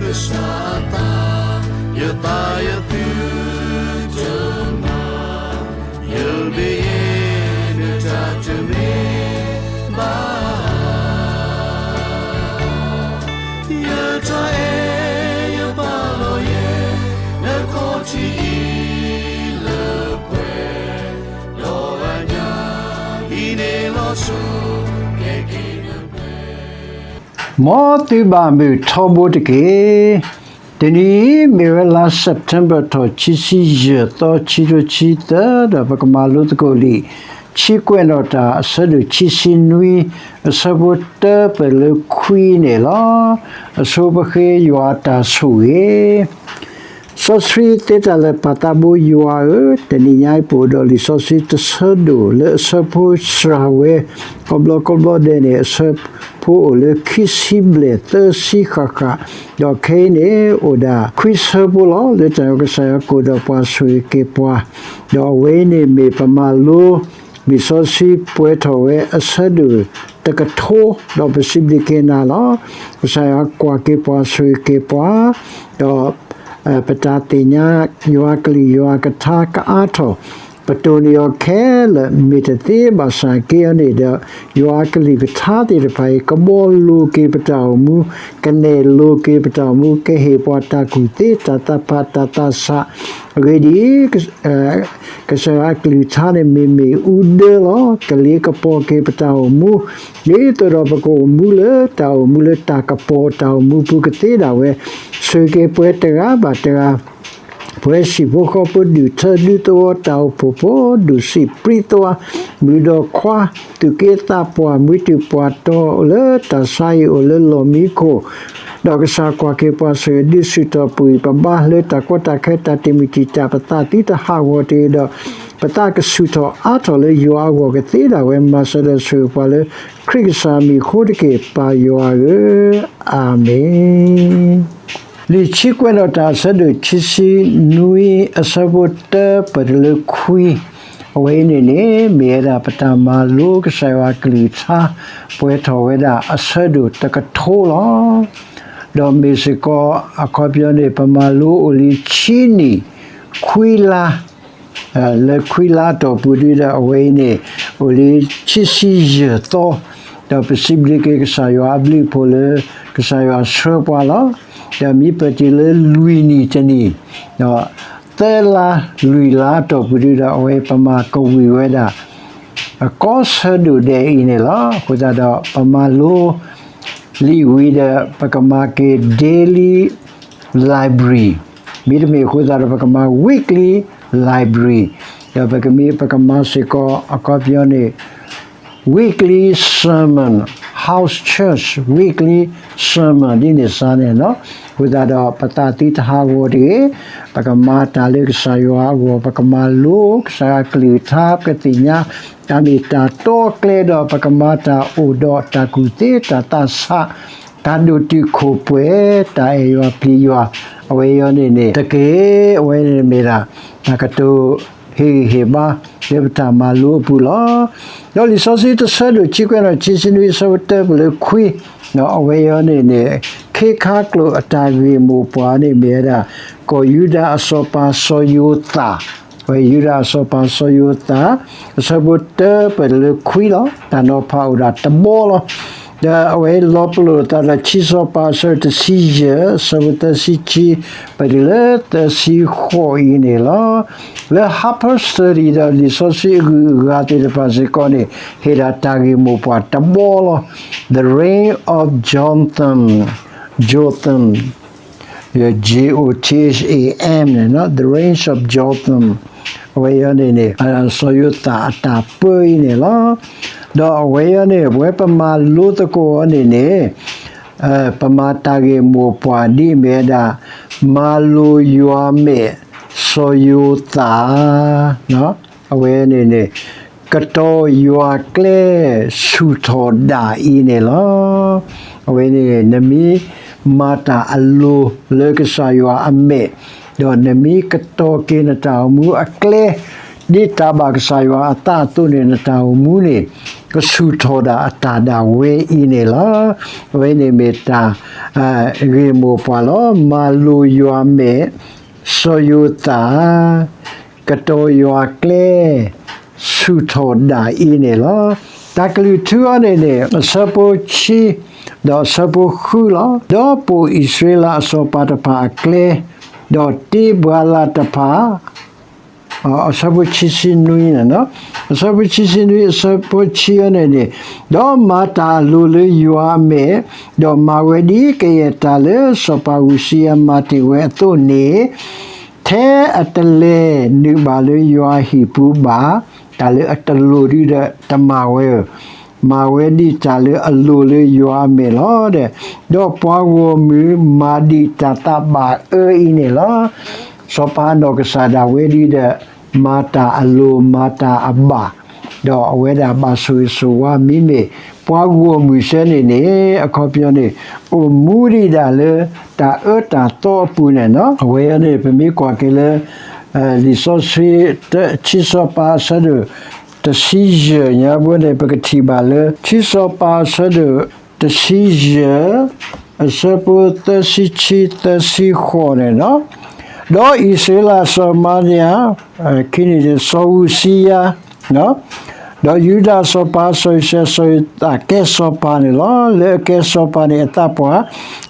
ကစၢ်အသး, ယသးယသုတမၤ, ယမ့ၢ်ယဲ နတၢ်တမ့ၢ်ဘၣ် ယတၢ်အဲၣ်ယပာ်လီၤယဲ နခီၣ်ထံးအံၤလၢပှဲၤ, ဒီးအညၣ်အံၤန့ၣ်လီၤဆီ ကဲက့ၤနပှဲၤ မ်သုဘၣ်မုာ်ထီဘိတက့ၢ်. တနံၤအံၤ မ့ၢ်ဝဲလါ September ထီၣ် ခံဆံယဲၢ်သီ ခံကထိခံဆံသၢ ဒီးပကမၤလိသကိးလံာ် ဆံကွဲးနီၣ်တၢ် အဆၢဒိၣ်ခံဆံနွံ အဆၢဖိတၢပှဲၤလၢခွံန့ၣ်လီၤ. အဆိပဃ့ယွၤအတၢ်ဆိၣ်ဂ့ၤ စီဆှံသ့တၢ်လၢာ်ပၢ်သးဘိယွၤဧၢ, တနံၤညါအံၤ ပအိၣ်ဒီးလံာ်စီဆှံတဆၢဒိၣ်လၢအဆၢဖိစှၤဝဲ ကီဘျီကီဘျီဒဲးန့ၣ် အဆၢဖိအိၣ်လၢခံဆံဘျဲၣ်သၢဆံဃၣ်ဃၣ်, ဒီးခဲအံၤန့ၣ် အိၣ်ဒၣ်ခွံဆၢဖိလီၤ. လၢတၢ်ကစၢ်ယွၤကိးဒီးပှၤဆိၣ်ဂ့ၤက့ၤပှၤ, ဒီးအဝဲအံၤန့ၣ်မ့ၢ်ပမၤလိ လံာ်စီဆှံပှဲၤထီၣ်ဝဲအဆၢဒိၣ်တကထိ ဒီးပစံးဘျုးက့ၤနၤလီၤ. ကစၢ်ယွၤကွၢ်က့ၤပှၤဆိၣ်ဂ့ၤက့ၤပှၤ, ဒီး ပတၢ်သ့ၣ်ညါယွၤကလုၢ်ယွၤကထါကအါထီၣ်, ပတိၢ်န့ၢ်အီၤခဲလၢာ် မ့ၢ်တသ့ဘၣ်ဆၣ်က့အီၤန့ၣ်ဒီး ယွၤကလုၢ်ကထါသ့ၣ်တဖၣ်အံၤ ကဘီလိၤက့ၤပတၢ်အိၣ်မူ, ကနဲၣ်လိၤက့ၤပတၢ်အိၣ်မူ, ကဟ့ၣ်ပှၤတၢ်ကူၣ်သ့ တၢ်သးဖး တၢ်သးဆး, အဂ့ၢ်ဒ်အံၤ ကစၢ်ယွၤအကလုၢ်ကထါန့ၣ် မ့မ့ၢ်အူဒၢလီၤ. ကလ့ကပီၤက့ၤပတၢ်အိၣ်မူ, ဒ်သိးဒီးပကအိၣ်မူလၢတၢ်အိၣ်မူလၢတၢ်ကပီၤတၢ်အိၣ်မူပူၤကသ့ဒၣ်ဝဲ, ဆိၣ်ဂ့ၤက့ၤပှၤတဂၤဘၣ်တဂၤ, ပှၤဟံၣ်ဖိဃီဖိ ဒူၣ်ထၢဒူသဝီ တၢ်အိၣ်ဖှိၣ်ဖိ ဒူၣ်ဆံးပြံသဝါ, မုၣ်ဒီးခွါ, သူၣ်က့သးပှၢ်, မုၢ်တူၢ်ပှၢ်တီၤလၢတၢ်ဆါအံၤအိၣ်လၢလီၢ်မံခိၣ်, ဒီးကစၢ်ကွၢ်က့ၤပှၤဆိၣ်ဂ့ၤဒုးဆူၣ်ထီၣ်ပှဲၤ ပဘါလၢတၢ်ကီတၢ်ခဲ တၢ်တမုာ်တံာ်တာ် ပသးသံတဟးဂီၤတဂ့ၤဒီး ပသးကဆူၣ်ထီၣ်အါထီၣ်လၢယွၤအဂီၢ်ကသ့ဒၣ်ဝဲ မၤစၢၤဒီးဆိၣ်ဂ့ၤပှၤလၢခရံာ်ကစၢ်မံၤအဃိတက့ၢ် ပၢ်ယွၤဧၢ, အၤမ့ၣ်. လံာ်ဆံကွဲးနီၣ်တၢ်အဆၢဒိၣ်ခံဆံနွံ အဆၢဖိတၢပှဲၤတၢ်လၢခွံ, အဝဲအံၤန့ၣ်န့ၣ် မ့ၢ်ဝဲဒၣ်ပတၢ်မၤလိကစၢ်ယွၤအကလုၢ်ကထါ ပှဲၤထီၣ်ဝဲဒၣ်အဆၢဒိၣ်တကထိလီၤ. ဒီးမ့ၢ်စ့ၢ်ကီးအခီပညီန့ၣ် ပမၤလိအိၣ်လံခံနံၣ်ခွံလါ လၢခွံလါအတီၢ်ပူၤဒုဒီး အဝဲအံၤန့ၣ် အိၣ်လံခံဆံယဲၢ်သီ, ဒီးပစံးဘျုးက့ၤကစၢ်ယွၤအဘျုးအဖှိၣ်လၢ ကစၢ်ယွၤဆှၢပှၤလီၤ. ဒီးမ့ၢ်ပတုၤလၢလွံၢ်နံၣ်တနံၣ်, ဒီးသၢလါလွံၢ်လါအတီၢ်ပူၤဒုဒီး အဝဲပမၤကဝံၤဝဲဒၣ် အကီဆၢဒိၣ်ဒဲးအံၤန့ၣ်လီၤ. အဃိသတးဒီးပမၤလိ လံာ်ဝံၤဒီး ပကမၤက့ၤ daily library, မ့တမ့ၢ်အဃိသတးဒီး ပကမၤ weekly library, ဒီးပကမ့ၢ် ပကမၤစ့ၢ်ကီးအခီပညီန့ၣ် weekly sermon, house church weekly sermon ဒ်န့ၣ်စ့ၢ်န့ၣ်လီၤ. အဃိသတးဒီး ပသးသံတဟးဂီၤတဂ့ၤ, ပကမၤတၢ်လၢကစၢ်ယွၤအဂီၢ်, ပကမၤလိကစၢ်ယွၤအကလုၢ်ကထါ, ပကသ့ၣ်ညါ တၢ်မ့ၢ်တၢ်တီအကျဲဒီး ပကမၤတၢ်အိၣ်ဒီးတၢ်ကူၣ်သ့ တၢ်သးဆး, တၢ်ဒိၣ်တုာ်ခိၣ်ပှဲၤ, တၢ်အဲၣ်ယွၤပျံၤယွၤ, အဝဲအံၤန့ၣ်န့ၣ် တက့ၢ်, အဝဲန့ၣ်မ့ၢ်ဒၣ် တၢ်ကတိၤဟ့ၣ်ဂံၢ်ဟ့ၣ်ဘါ လၢပတၢ်မၤလိအပူၤလီၤ. ဒီးလံာ်စီဆှံတဆၢဒိၣ်ခံကွဲးနီၣ် ခံဆံနွံ အဆၢဖိတၢပှဲၤလၢခွံ, ဒီးအဝဲအံၤန့ၣ်န့ၣ် ခ့ခါကျိာ်အတၢ်ဂ့ၢ်မိၢ်ပှၢ်န့ၣ်မ့ၢ်ဝဲဒၣ် ကီၢ်ယူဒၤအစီၤပၤစီၤယိၤသး, ဝဲယူဒၤအစီၤပၤစီၤယိၤသး, အဆၢဖိတၢပှဲၤတၢ်လၢခွံလီၤ. တၢ်နီၤဖးအိၣ်ဒၣ်တဘီလီၤ. ဒီးအဝဲလီၤပလိာ်သးဒီးခံစီၤပၤအဆၢတဆံယဲၢ် အဆၢဖိသၢဆံခံ ပတုၤလၢသၢဆံဃိးအံၤန့ၣ်လီၤ. လၢ Harper's Study ဒီးလံာ်စီဆှံအဂုၤအဂၤသ့ၣ်တဖၣ်စ့ၢ်ကီးန့ၣ် ဟ့ၣ်ဒၣ်တၢ်ဂ့ၢ်မိၢ်ပှၢ်တဘီလီၤ. The Reign of Jotham, Jotham, J O T H A M န့ၣ် The Reign of Jotham အဝဲအံၤန့ၣ်န့ၣ် စီၤယိၤသးအတၢ်ပၢအံၤန့ၣ်လီၤ. ဒီးအဝဲအံၤန့ၣ် ပဝဲပမၤလိသကိးအီၤန့ၣ်န့ၣ် ပမၤတၢ်ဂ့ၢ်မိၢ်ပှၢ်ဒ်အမ့ၢ်ဝဲဒၣ် မၤလိယွၤမဲာ်စီၤယိၤသး အဝဲန့ၣ်န့ၣ် ကတီၤယွၤကျဲဆူၣ်ထီၣ်ဒၣ်အံၤန့ၣ်လီၤ. အဝဲန့ၣ် နမ့ၢ်မၤတၢ်အလိၤလၢကစၢ်ယွၤအမဲာ်, ဒီးနမ့ၢ်ကတီၤက့ၤနတၢ်အိၣ်မူအကျဲ ဒ်တၢ်ဘၣ်ကစၢ်ယွၤအသးအသိးန့ၣ် နတၢ်အိၣ်မူန့ၣ် ကဆူၣ်ထီၣ်ဒၣ်အတၢ်ဒၣ်ဝဲအံၤန့ၣ်လီၤ. အဝဲန့ၣ်မ့ၢ်တၢ်ဂ့ၢ်မိၢ်ပှၢ်လီၤ. မၤလိာ်ယွၤမဲာ်, စီၤယိၤသး ကတီၤယွၤကျဲ, ဆူၣ်ထီၣ်ဒၣ်အံၤန့ၣ်လီၤ. တၢ်ကလုၢ်ထူအီၤန့ၣ်န့ၣ် အဆၢဖိဆံ ဒီးအဆၢဖိဃုလီၤ. ဒီးပိာ်အံၣ်စရ့လးအစီၤပၤတဖၣ်အကျဲ, ဒီးတ့ဘၤလးတဖၣ် အဆၢဖိဆံဆံနွံန့ၣ်, အဆၢဖိဆံဆံနွံ အဆၢဖိဆံအန့ၣ်န့ၣ်, ဒီးမၤတၢ်အလိၤလၢယွၤအမဲာ်, ဒီးမၤဝဲဒ်ကယဲၢ်တၢ်လၢစီၤပၤဧူစံယၤမၤတ့ၢ်ဝဲအသိးန့ၣ်, ထဲအတလဲၤနုာ်ဘၣ်လၢယွၤဟံၣ်ပူၤဘၣ်, တၢ်လၢအတလိၤဒုဒီးတမၤဝဲဧၢ, မၤဝဲဒ်တၢ်လၢအလိၤလၢယွၤအမဲာ်လီၤ. ဒီးပှၤဂီၢ်မုၢ်မၤဒံးတၢ်သးဘၣ်အၢအံၤန့ၣ်လီၤ. စီၤပၤအနီၢ်ကစၢ်ဒၣ်ဝဲဒုဒီး မၤတၢ်အလိၤမၤတၢ်အဘၣ်, ဒီးအဝဲဒၣ်ဘၣ်ဆိၣ်ဂ့ၤဆိၣ်ဝါမံၤမ့ၢ် ပှၤဂီၢ်မုၢ်ဆၢန့ၣ်န့ၣ် အခီပညီန့ၣ် အိၣ်မူဒံးဒၣ်လၢ တၢ်အၢတၢ်သီအပူၤန့ၣ်လီၤ. အဝဲအံၤန့ၣ် ပမ့ၢ်ကွၢ်က့ၤလၢ လံာ်စီဆှံ ခံစီၤပၤအဆၢဒိၣ် တဆံယဲၢ်ညါဘိန့ၣ် ပကထံၣ်ဘၣ်လၢ ခံစီၤပၤအဆၢဒိၣ် တဆံယဲၢ် အဆၢဖိသၢဆံခံ သၢဆံဃိးန့ၣ်လီၤ. ဒီးအံၣ်စရ့လးစီၤမၤနယၤ ခံန့ၣ် စီၤဧူစံယၤ ဒီးယူဒၤစီၤပၤ စီၤယိၤၡဲ စီၤယိၤသး ကဲစီၤပၤန့ၣ်လီၤ. လၢအကဲစီၤပၤန့ၣ် အသးပှၢ်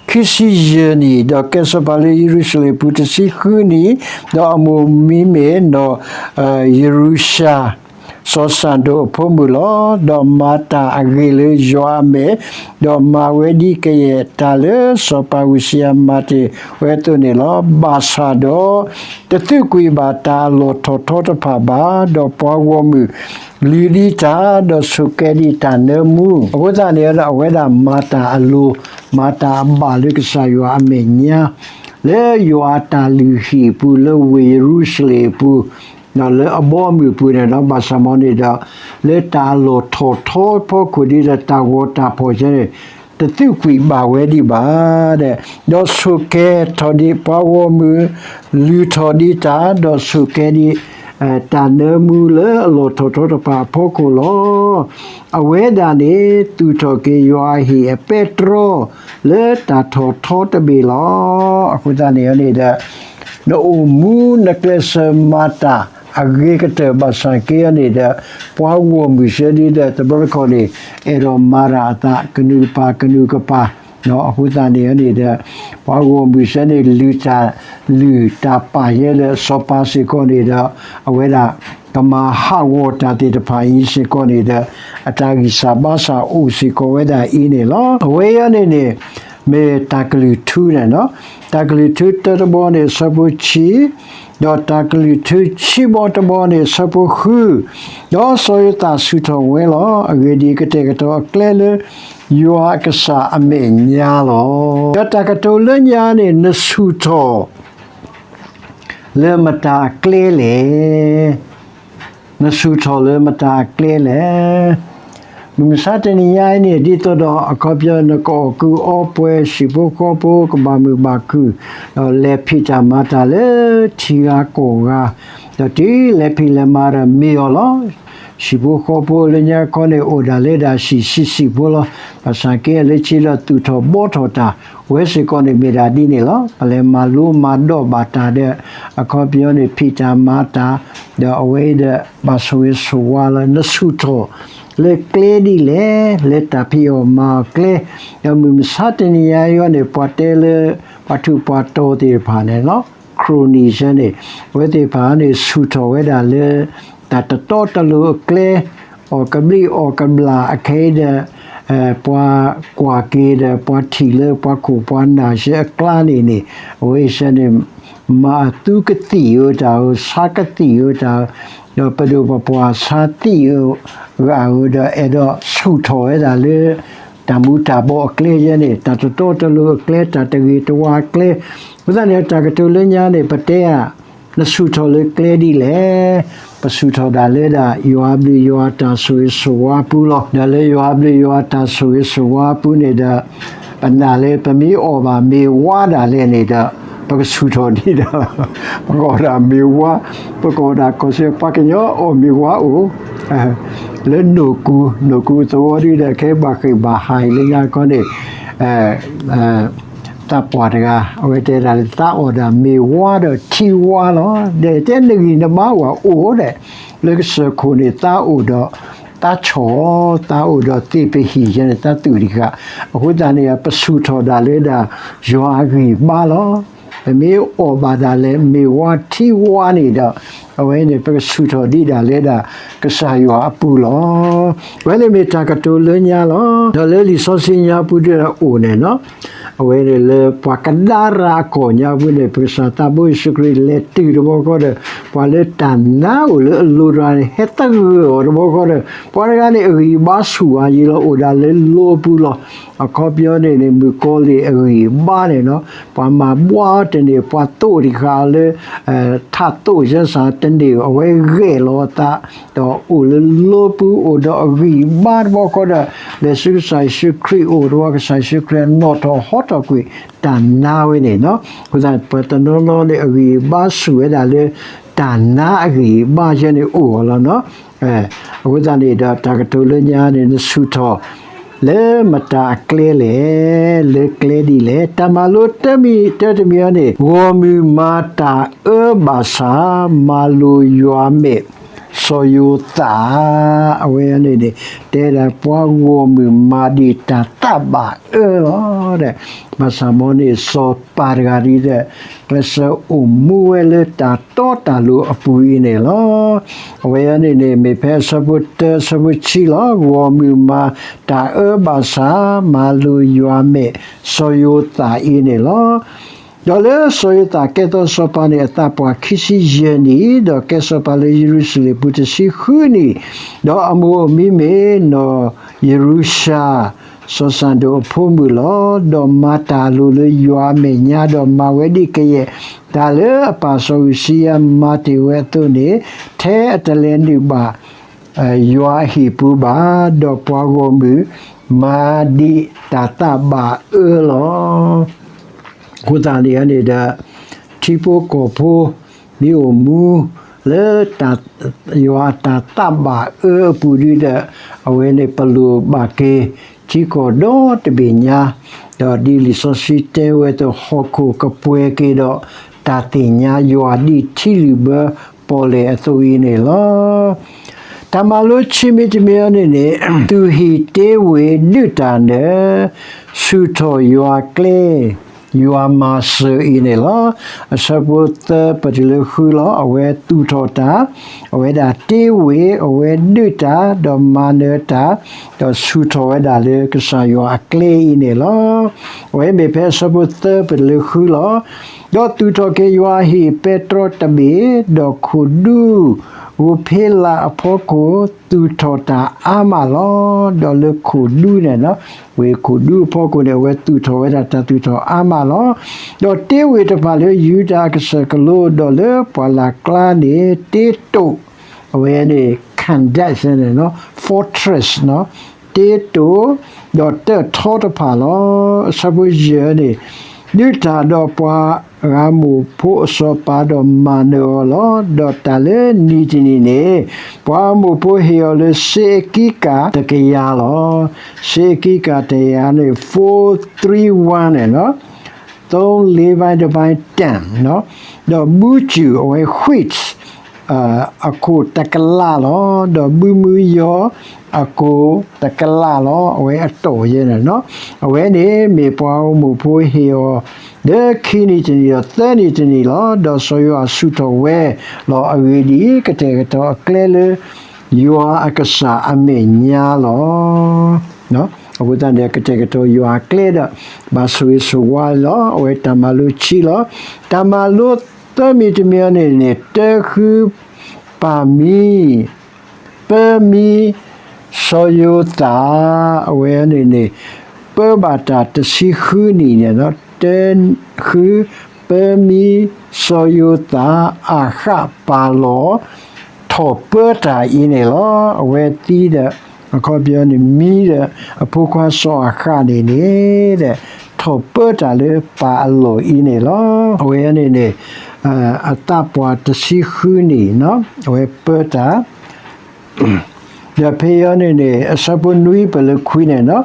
ခံဆံယဲၢ်နံၣ်, ဒီးကဲစီၤပၤလၢယရူၤၡလ့ၣ်ပူၤတဆံဃုနံၣ်, ဒီးအမိၢ်မံၤမ့ၢ်နီၢ်ယရူၤၡါ စီၤစၤဒိာ်အဖိမုၣ်လီၤ. ဒီးမၤတၢ်အဂ့ၤလၢယွၤအမဲာ်, ဒီးမၤဝဲဒ်ကယဲၢ်တၢ်လၢစီၤပၤဧူစံယၤမၤတ့ၢ်ဝဲအသိးန့ၣ်လီၤ. ဘၣ်ဆၣ်ဒီး တသုးကွံာ်ဘၣ်တၢ်အလီၢ်ထီၣ်ထီတဖၣ်ဘၣ်, ဒီးပှၤဂီၢ်မုၢ်လုၢ်ဒံးတၢ်, ဒီးဆိးကဲဒံးတၢ်နၢမူ. အဃိသတးန့ၣ်ဒီး အဝဲဒၣ်မၤတၢ်အလိၤ မၤတၢ်အဘၣ်လၢကစၢ်ယွၤအမဲာ်ညါ လၢယွၤအတၢ်လုၢ်ဟံၣ်အပူၤ လၢဝ့ၢ်ယရူၤၡလ့ၣ်အပူၤ ဒီးလၢအဘီအမုၢ်အပူၤန့ၣ်ဒီး ဘၣ်ဆၣ်မ်န့ၣ်ဒီး လၢတၢ်အလီၢ်ထီၣ်ထီဖီခိၣ်ဒ်ဒီးတၢ်ဂီၤတၢ်ဖီၣ်ဆၢန့ၣ် တသုးကွံာ်ဘၣ်ဝဲဒံးဘၣ် ဒီးဆိးကဲထီၣ်ဒံးပှၤဂီၢ်မုၢ် လုၢ်ထီၣ်ဒံးတၢ် ဒီးဆိးကဲဒံး တၢ်နၢမူလၢအလီၢ်ထီၣ်ထီတဖၣ်အဖီခိၣ်လီၤ. အဝဲဒၣ်န့ၣ် သူၣ်ထီၣ်က့ၤယွၤအဟံၣ်အပဲတြီ လၢတၢ်ထီၣ်ထီတဘ့ၣ်လီၤ. အဃိသတးန့ၣ်န့ၣ်ဒီး နအိၣ်မူနကျဲးစၢးမၤတၢ်အဂ့ၤကတၢၢ်ဘၣ်ဆၣ်က့န့ၣ်ဒီး ပှၤဂီၢ်မုၢ်ဆၢဒ်ဒီး တဘျီတခီၣ်န့ၣ် အဲၣ်ဒိးမၤတၢ်အသးကနူၤကပၤကနူၤကပၤ အဃိသတးန့ၣ်န့ၣ်ဒီး ပှၤဂီၢ်မုၢ်ဆၢန့ၣ် လုၢ်တၢ်လုၢ်တၢ်ပာ်ယဲဒီးစီၤပၤစ့ၢ်ကီးန့ၣ်ဒီး အဝဲဒၣ်ကမၤဟးဂီၤတၢ်သ့ၣ်တဖၣ်အံၤစ့ၢ်ကီးန့ၣ်ဒီး အတၢ်ဂံၢ်စၢ်ဘါစၢ်အိၣ်စ့ၢ်ကီးဝဲဒၣ်အံၤန့ၣ်လီၤ. အဝဲအံၤန့ၣ်န့ၣ် မ့ၢ်တၢ်ကလုၢ်ထူန့ၣ်လီၤ. တၢ်ကလုၢ်ထူတၢတဘီန့ၣ် အဆၢဖိဆံ ဒီးတၢ်ကလုၢ်ထူဆံဘီတဘီန့ၣ် အဆၢဖိဃု, ဒီးစီၤယိၤသးဆူၣ်ထီၣ်ဝဲလီၤ. အဂ့ၢ်ဒ်အံၤ, ကတဲာ်ကတီၤအကျဲလၢယွၤအကစၢ်အမဲာ်ညါလီၤ. ဒီးတၢ်ကတိၤလၢညါန့ၣ် နဆူၣ်ထီၣ် လၢမတၤအကျဲလဲၣ်. နဆူၣ်ထီၣ်လၢမတၤအကျဲလဲၣ်. မုၢ်မဆါတနံၤညါအံၤန့ၣ် ဒ်သိးဒီးအခီပညီ နကအီၣ်ကုၢ်အီပှဲၤ ဟံၣ်ဖိဃီဖိကဘၣ်မုာ်ဘၣ်ခုၣ်, ဒီးလဲၤဖံးတၢ်မၤတၢ်လၢထံဂၤကီၢ်ဂၤ, ဒီးတုၤလဲၤဖံးလဲၤမၤဒီးမ့ၢ်အီၤလီၤ. ဟံၣ်ဖိဃီဖိလၢညါခီန့ၣ် အိၣ်ဒၣ်လၢဒၣ်ဆံးဆံးဆံးဖိလီၤ. ဘၣ်ဆၣ်က့လၢခံဒီးသူၣ်ထီၣ်ဘှီထီၣ်တၢ် ဝဲစ့ၢ်ကီးန့ၣ်မ့ၢ်ဒၣ်ဒ်န့ၣ်လီၤ. ပလဲၤမၤလိမၤဒိးဘၣ်တၢ်ဒီး အခီပညီန့ၣ် ဖံးတၢ်မၤတၢ်, ဒီးအဝဲအံၤဒီး ဘၣ်ဆိၣ်ဂ့ၤဆိၣ်ဝါလၢ နဆူၣ်ထီၣ် လၢကျဲဒ်လဲၣ်, လၢတၢ်ဖံးအီၣ်မၤအီၣ်ကျဲ, ဒီးမုၢ်မဆါတနံၤညါအံၤန့ၣ် ပှၤတဲလၢ ပှၤထူးပှၤတီၤသ့ၣ်တဖၣ်န့ၣ်လီၤ cronies န့ၣ်, အဝဲသ့ၣ်တဖၣ်န့ၣ် ဆူၣ်ထီၣ်ဝဲဒၣ်လၢ တၢ်တတီတလိၤအကျဲ, အီၣ်ကဘျံးအီၣ်ကဘျၣ်အခဲအံၤဒီး ပှၤကွၢ်က့ၤဒီး ပှၤထံၣ်လၢပှၤခိၣ်ပှၤနၢ်ဆဲအကျါန့ၣ်န့ၣ်, အဝဲဆဲန့ၣ် မၤအသူကသံၣ်ဧိၤတၢ်ဧိၤ ဆါကသံၣ်ဧိၤတၢ်ဧိၤ, ဒီးပဒိၣ်ပပှၢ်ဆါသံၣ်ဧိၤဂာ်ဧိၤဒီး အဲၣ်ဒိးဆူၣ်ထီၣ်ဝဲဒၣ်လၢ တၢ်မူၤတၢ်ဘှီးအကျဲယဲန့ၣ်, တၢ်တတီတလိၤအကျဲ, တၢ်တဂ့ၤတဝါအကျဲ, အဃိသတးန့ၣ် တၢ်ကတိၤလၢညါန့ၣ် ပတဲဧါ နဆူၣ်ထီၣ်လၢကျဲဒ်လဲၣ်. ပဆူၣ်ထီၣ်ဒၣ်လၢဒၣ် ယွၤအဘျုးယွၤအတၢ်ဆိၣ်ဂ့ၤဆိၣ်ဝါအပူၤလီၤ. ဒီးလၢယွၤအဘျုးယွၤအတၢ်ဆိၣ်ဂ့ၤဆိၣ်ဝါအပူၤန့ၣ်ဒီး ပနာ်လၢပမ့ၢ်အီၣ်ဘၣ်မ့ၤဝါဒၣ်လဲာ်န့ၣ်ဒီး ပကဆူၣ်ထီၣ်ဒံးဒၣ်လီၤ. ပကအီၣ်ဒၣ်မ့ၤဝါ, ပကအီၣ်ဒၣ်ကီၢ်စဲၣ် ပှၤကညီအီၣ်မ့ၤဝါအိၣ်, လၢနိၣ်ကူ, နိၣ်ကူသဝီဒုဒီး ခဲအံၤဘၣ်ဃ့ၢ်ဘၣ်ဟးအံၤလၢညါခီန့ၣ် သးပှၢ်တဂၤ အဝဲတဲဒၣ်လၢ သးအိၣ်ဒီးမ့ၢ်ဝါဒီးထံဝါလီၤ. ဒီးတဲနဂံၢ်နဘါအိၣ်အိၣ်ဒီး လၢကစၢၢ်ခိၣ်န့ၣ် သးအိၣ်ဒီး သးဆီၣ်, သးအိၣ်ဒီးသ့ၣ်ပဟံၣ်ယဲန့ၣ် သးသူၣ်တံၢ်ဃာ်. အဃိသတးန့ၣ် ပဆူၣ်ထီၣ်ဒၣ်လၢဒၣ် ယွၤအဂံၢ်ဘါလီၤ. ပမ့ၢ်အီၣ်ဘၣ်ဒၣ်လဲာ် မ့ၢ်ဝါထံဝါန့ၣ်ဒီး အဝဲန့ၣ် ပကဆူၣ်ထီၣ်ဒံးဒၣ်လၢဒၣ် ကစၢ်ယွၤအပူၤလီၤ. အဝဲန့ၣ်မ့ၢ်တၢ်ကတိၤလၢညါလီၤ. ဒီးလၢလံာ်စီဆှံညါပူၤဒုဒီးအိၣ်န့ၣ်နီၤ အဝဲန့ၣ်လၢပှၤကဒါရၣ်အကီၢ်ညါပူၤန့ၣ် ပကစၢ်သးဘိယ့ၣ်ၡူးခရံာ်လဲၤတုၤတဘျီဃီဒီး ပှၤလၢတၢ်နါအိၣ်လၢအလိၤတဂၤန့ၣ် ဟဲသဂၢၢ်အီၤတဘျီဃီဒီး ပှၤတဂၤန့ၣ် အဂံၢ်အဘါဆူၣ်အါယံာ်လီၤ အိၣ်ဒၣ်လၢလိပူၤလီၤ. အခီပညီန့ၣ်န့ၣ် မုၣ်ကီၤလံၢ်အဂံၢ်အဘါန့ၣ်နီၤ ပှၤမၤဘှါအီၤတန့ၢ် ပှၤသိၣ်တံၢ်ဃာ်အီၤလၢ ထးသိၣ်ယဲစ့ၢ်တန့ၢ် အဝဲဂဲၤလီၤအသး ဒီးအိၣ်လၢလိပူၤ အိၣ်ဒီးအဂံၢ်အဘါတဘျီဃီဒီး လဲၤဆူကစၢ်ယ့ၣ်ၡူးခရံာ်အအိၣ်တဘျီ ကစၢ်ယ့ၣ်ၡူးခရံာ်နီၣ်ထီၣ်ဟီထီၣ်ကွံာ်တၢ်နါဝဲန့ၣ်နီၤ. အဃိသတး ပှၤတနီၤနီၤန့ၣ် အဂံၢ်အဘါဆူၣ်ဝဲဒၣ်လၢ တၢ်နါအဂံၢ်အဘါယဲန့ၣ်အိၣ်အီၤလီၤနီၤ. အဃိသတးန့ၣ်ဒီး တၢ်ကတိၤလၢညါန့ၣ် နဆူၣ်ထီၣ် လၢမတၤအကျဲလဲၣ်, လၢကျဲဒ်လဲၣ်. တၢ်မၤလိတၢ်မံၤတၢ်တမံၤအံၤန့ၣ် ဂီၢ်မုၢ်မၤတၢ်အၢဘၣ်ဆၣ် မၤလိာ်ယွၤမဲာ် စီၤယိၤသး အဝဲန့ၣ်န့ၣ် တဲဒၣ်ပှၤဂီၢ်မုၢ်မၤဒံးတၢ်သးဘၣ်အၢလီၤ. ဘၣ်ဆၣ်မ်န့ၣ် စီၤပၤတဂၤဒ်ဒီး ကျဲးစၢးအိၣ်မူဝဲလၢတၢ်တီတၢ်လိၤအပူၤအံၤန့ၣ်လီၤ. အဝဲန့ၣ်န့ၣ် မ့ၢ်ဖဲအဆၢဖိတၢ အဆၢဖိဆံလီၤ. ဂီၢ်မုၢ်မၤတၢ်အၢဘၣ်ဆၣ် မၤလိာ်ယွၤမဲာ် စီၤယိၤသးအံၤန့ၣ်လီၤ. ဒီးလၢစီၤယိၤသးကဲထီၣ်စီၤပၤန့ၣ် အသးပှၢ်ခံဆံယဲၢ်နံၣ်, ဒီးကဲစီၤပၤလၢယရူၤၡလ့ၣ်ပူၤတဆံဃုနံၣ်, ဒီးအမိၢ်အမံၤမ့ၢ်နီၢ်ယရူၤၡါ, စီၤစၤဒိၣ်အဖိမုၣ်လီၤ. ဒီးမၤတၢ်အလိၤလၢယွၤအမဲာ်ညါ, ဒီးမၤဝဲဒ်ကယဲၢ်တၢ်လၢ အပၢ်စီၤအူစံယၤမၤတ့ၢ်ဝဲအသိးန့ၣ်, ထဲအတလဲၤနုာ်ဘၣ် ယွၤအဟံၣ်ပူၤဘၣ်. ဒီးပှၤဂီၢ်မုၢ် မၤဒံးတၢ်သးဘၣ်အၢလီၤ. အဃိသတးန့ၣ်န့ၣ်ဒီး ထံဖိကီၢ်ဖိ မ့ၢ်အိၣ်မူလၢ ယွၤအတၢ်သးဘၣ်အၢအပူၤဒုဒီး အဝဲန့ၣ်ပလိၣ်ဘၣ်က့ၤ ထံကီၢ်ဒီတဘ့ၣ်ညါ, ဒီးဒ်လံာ်စီဆှံတဲဝဲအသိး ဟီၣ်ခိၣ်ကပှဲၤက့ၤဒီး တၢ်သ့ၣ်ညါယွၤဒ်ထံလုၣ်ဘၢပီၣ်လဲၣ်အသိးအံၤန့ၣ်လီၤ. တၢ်မၤလိခံမံၤတမံၤအံၤန့ၣ်န့ၣ် သူၣ်ဟံၣ်တ့ဝ့ၢ်ဒုးတၢ်နၢၤ ဆူၣ်ထီၣ်ယွၤကျဲ ယွၤမၤစၢၤအံၤန့ၣ်လီၤ. အဆၢဖိသၢပတုၤလၢဃုလီၤ. အဝဲသူၣ်ထီၣ်တၢ်, အဝဲဒၣ်တ့ဝ့ၢ်, အဝဲဒုးတၢ်, ဒီးမၤနၢၤတၢ်, ဒီးဆူၣ်ထီၣ်ဝဲဒၣ်လၢကစၢ်ယွၤအကျဲအံၤန့ၣ်လီၤ. အဝဲမ့ၢ်ဖဲအဆၢဖိသၢပတုၤလၢဃုလီၤ. ဒီးသူၣ်ထီၣ်က့ၤယွၤအဟံၣ်ပဲတြီတဘ့ၣ်, ဒီးခိၣ်ဒူ ဧိၤဖ့လးအဖီခိၣ် သူၣ်ထီၣ်တၢ်အါမးလီၤ. ဒီးလၢခိၣ်ဒူန့ၣ်, ဝ့ၢ်ခိၣ်ဒူအဖီခိၣ်န့ၣ် အဝဲသူၣ်ထီၣ်ဝဲဒၣ်တၢ်သူၣ်ထီၣ်အါမးလီၤ. ဒီးတ့ဝ့ၢ်တဖၣ်လၢယူဒၤအကစၢၢ်ကလိ ဒီးလၢပှၢ်လၢ်ကျါန့ၣ် တ့တိာ်, အဝဲန့ၣ် Kadesh န့ၣ် fortress တ့တိာ်, ဒီးတၢၣ်ထီတဖၣ်လီၤ. အဆၢဖိယဲၢ်န့ၣ်, ဒုးတၢ်ဒီးပှၤ ဂၤမိၢ်ဖိအစီၤပၤဒီးမၤနၢၤအီၤလီၤ. ဒီးတၢ်လၢနံၤတနံၤန့ၣ်, ပှၤအမိၢ်ဖိဟ့ၣ်အီၤလၢစ့အကံကၢ်တကယၤလီၤ. စ့အကံကၢ်တကယၤန့ၣ် four three one န့ၣ်, သုံးလေးပိုင်းတစ်ပိုင်းတန်, ဒီးဘုစူၣ်အဝဲ wheat အခိၣ်တကလးလီၤ. ဒီးဘုမုယီၤအကိၢ်တကလးလီၤ. အဝဲအတီၢ်ယဲန့ၣ်, အဝဲန့ၣ်မ့ၢ်ပှၤအမိၢ်ဖိဟ့ၣ်အီၤ လၢခံနံၤတနံၤဒီးသၢနံၤတနံၤလီၤ. ဒီးစီၤယိၤအၤဆူၣ်ထီၣ်ဝဲလီၤ. အဂ့ၢ်ဒ်အံၤ, ကတဲာ်ကတီၤအကျဲလၢ ယွၤအကစၢ်အမဲာ်ညါလီၤ. အဃိသတးန့ၣ် ကတဲာ်ကတီၤယွၤအကျဲဒီး ဘၣ်ဆိၣ်ဂ့ၤဆိၣ်ဝါလီၤ. အဝဲတၢ်မၤလိခံလီၤ. တၢ်မၤလိသၢမံၤတမံၤအံၤန့ၣ်န့ၣ် တၢဃုပၢ်မံ ပၢမံ စီၤယိၤသး, အဝဲန့ၣ်န့ၣ် ပၢဘၣ်တၢ်တဆံဃုနံၣ်န့ၣ်, တၢဃု ပၢမံ စီၤယိၤသး အၤဃၣ်ပာ်လီၤ ထီၣ်ပၢတၢ်အံၤန့ၣ်လီၤ. အဝဲသံဒီး အခီပညီန့ၣ် မံဒီး အဖိခွါစီၤအၤဃၣ်န့ၣ်န့ၣ် ထီၣ်ပၢတၢ်လၢပၢ်အလီၢ်အံၤန့ၣ်လီၤ. အဝဲန့ၣ်န့ၣ် အသးပှၢ်တဆံဃုနံၣ်, အဝဲပၢတၢ် ဒီးဖဲအံၤန့ၣ်န့ၣ် အဆၢဖိနွံပလၢခွံန့ၣ်လီၤ.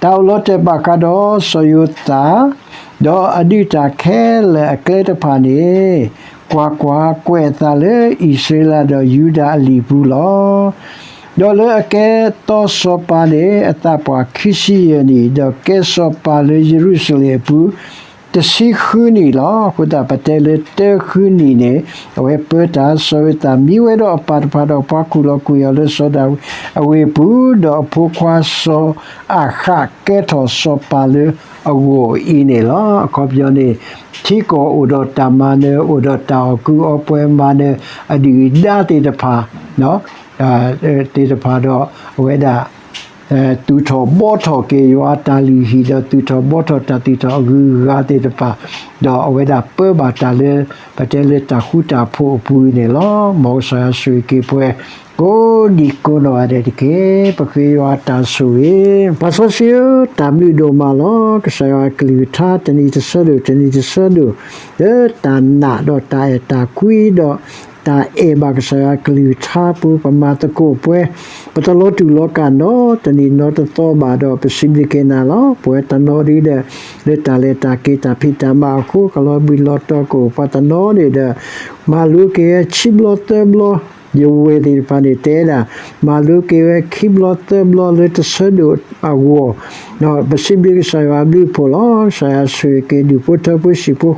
တၢ်အိၣ်လီၤတဲာ်ဘၣ်ဃးဒီးစီၤယိၤသး ဒီးအဒုၣ်တၢ်ခဲလၢာ်အကျဲတဖၣ်န့ၣ်, ကွၢ်ကွၢ်, ကွဲးအသးလၢအံၣ်စရ့လးဒီးယူဒၤအလံာ်ပူၤလီၤ. ဒီးလၢအကဲသီစီၤပၤန့ၣ် အသးပှၢ်ခံဆံယဲၢ်နံၣ်, ဒီးကဲစီၤပၤလၢယရူၤၡလ့ၣ်အပူၤ တဆံဃုနံၣ်လီၤ. အဃိသတး ပတဲလၢတၢဃုနံၣ်န့ၣ် အဝဲပၢတၢ် စီၤယိၤသးမံဝဲဒီးအပၢ်တဖၣ်ဒီးအပှၤကူၣ်လီၤကွံာ်အီၤလၢစီၤဒၤဝံးအဝ့ၢ်ပူၤ, ဒီးအဖိခွါစီၤအၤဃးကဲထီၣ်စီၤပၤလၢအဂီၢ်အံၤန့ၣ်လီၤ. အခီပညီန့ၣ် ထံကီၢ်အိၣ်ဒီးတၢ်မၤနၢၤ, အိၣ်ဒီးတၢ်အီၣ်ကုးအီပှဲၤမၤနၢၤ အဒုၣ်အဒါသ့ၣ်တဖၣ် သ့ၣ်တဖၣ်ဒီး အဝဲဒၣ် သူၣ်ထီၣ်ဘှီထီၣ်က့ၤယွၤအတၢ်လုၢ်ဟံၣ် ဒီးသူၣ်ထီၣ်ဘှီထီၣ်တၢ်သူၣ်ထီၣ်အဂုၤအဂၤသ့ၣ်တဖၣ်, ဒီးအဝဲဒၣ်ပၢဘၣ်တၢ်လၢ ပတဲလၢတၢ်ဃူတၢ်ဖိးအပူၤအံၤန့ၣ်လီၤ. မ်ကစၢ်ယွၤဆိၣ်ဂ့ၤက့ၤပှၤ ကိးဒံကိးနီၢ်ဂၤဒဲးတက့ၢ်. ပဃ့ယွၤအတၢ်ဆိၣ်ဂ့ၤ. ပၢ်စီဆှံဧၢ, တၢ်ဘျုးဒိၣ်မးလီၤ. ကစၢ်ယွၤအကလုၢ်ကထါ တနံၤတဆၢဒိၣ် တနံၤတဆၢဒိၣ် လၢတၢ်နာ်ဒီးတၢ်အဲၣ်တၢ်ကွံဒီး တၢ်အဲၣ်ဘၣ်ကစၢ်ယွၤအကလုၢ်ကထါအပူၤ ပမၤသကိးပှဲၤ, ပတလီၤတူာ်လီၤကာ်နီတနံၤနီတသီဘၣ်ဒီး ပစံးဘျုးက့ၤနၤလီၤ. ပဝဲတနီၤဒ်ဒီး လၢတၢ်လဲၤတၢ်က့ၤတၢ်ဖံးတၢ်မၤအဃိ ကလီၤဘှံးလီၤတီၤကအိၣ်, ပှၤတနီၤန့ၣ်ဒီး မၤလိက့ၤဝဲခံဘျီသၢဘျီ, ယဝဲၢ်သ့ၣ်တဖၣ်န့ၣ်တဲဒၣ် မၤလိက့ၤဝဲခံဘျီသၢဘျီလၢတဆၢဒိၣ်အဂီၢ်, ဒီးပစံးဘျုးကစၢ်ယွၤအဘျုးအဖှိၣ်လီၤ. ကစၢ်ယွၤဆိၣ်ဂ့ၤက့ၤဒူၣ်ဖိထၢဖိဟံၣ်ဖိဃီဖိ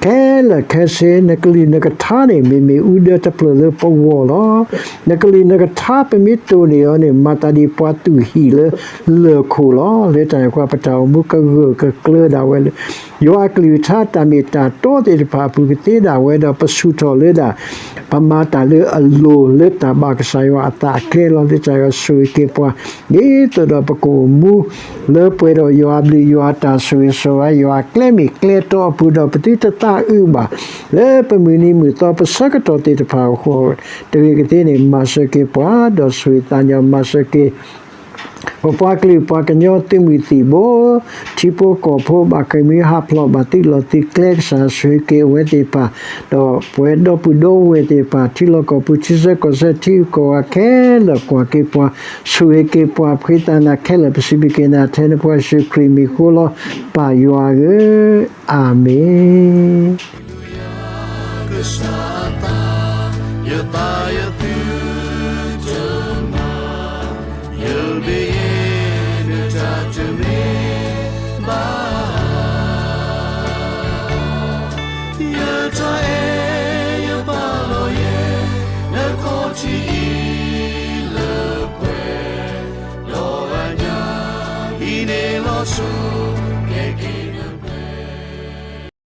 ခဲလၢာ်ခဲဆ့, နကလုၢ်နကထါန့ၣ် မ့မ့ၢ်အူဒၢတဖျၢၣ်လၢပဂီၢ်လီၤ. နကလုၢ်နကထါပမ့ၢ်တိၢ်န့ၢ်အီၤန့ၣ် မၤသးဒ်ပှၤသူၣ်ဟံၣ်လၢလၢၢ်ခိၣ်လီၤ. လၢတၢ်န့ၣ်အဃိ ပတၢ်အိၣ်မူကဂၢၢ်ကကျၢၤဒၣ်ဝဲလၢ ယွၤအကလုၢ်ကထါတၢ်မ့ၢ်တၢ်တီသ့ၣ်တဖၣ်အပူၤကသ့ဒၣ်ဝဲဒီး ပဆူၣ်ထီၣ်လၢဒၣ် ပမၤတၢ်လၢအလိၤလၢတၢ်ဘၣ်ကစၢ်ယွၤအသးအကျဲလီၤ. လၢတၢ်ယွၤဆိၣ်ဂ့ၤက့ၤပှၤ ဒ်သိးဒီးပကအိၣ်မူ လၢပှဲၤဒီးယွၤအဘျုးယွၤအတၢ်ဆိၣ်ဂ့ၤဆိၣ်ဝါ ယွၤအကျဲမ့ၢ်ကျဲတီအပူၤဒီး ပသုတသးအုးဘၣ် လၢပမုၢ်နံၤမုၢ်သီပဆၢကတီၢ်သ့ၣ်တဖၣ်အဃိ တဂ့ၤကသ့န့ၣ် မၤစၢၤက့ၤပှၤ ဒီးဆိၣ်ဂ့ၤသးညီမၤစၢၤက့ၤ ပပှၤကလုာ်ပှၤကညီသုးမုၢ်သံၣ်ဘိ ထံဖိကီၢ်ဖိဘၣ်ဃ့ၢ်မှံဟးဖျိးဘၣ်သုးလီၢ်သုးကျဲ ကစၢ်ဆိၣ်ဂ့ၤက့ၤအဝဲသ့ၣ်တဖၣ် ဒီးပဝဲဒီပုၢ်ဒီဝဲၢ်သ့ၣ်တဖၣ် ထံလီၢ်ကီၢ်ပူၤ ထံဆၢကီၢ်ဆၢ ထံဂုၤကီၢ်ဂၤခဲလၢာ် ကွၢ်က့ၤပှၤ ဆိၣ်ဂ့ၤက့ၤပှၤ ပဃ့သးနၤခဲလၢာ် ပစံးဘျုးက့ၤနၤထဲနဖိယ့ၣ်ၡူးခရံာ်မံၤဃိလီၤ ပၢ်ယွၤဧၢ, အၤမ့ၣ်.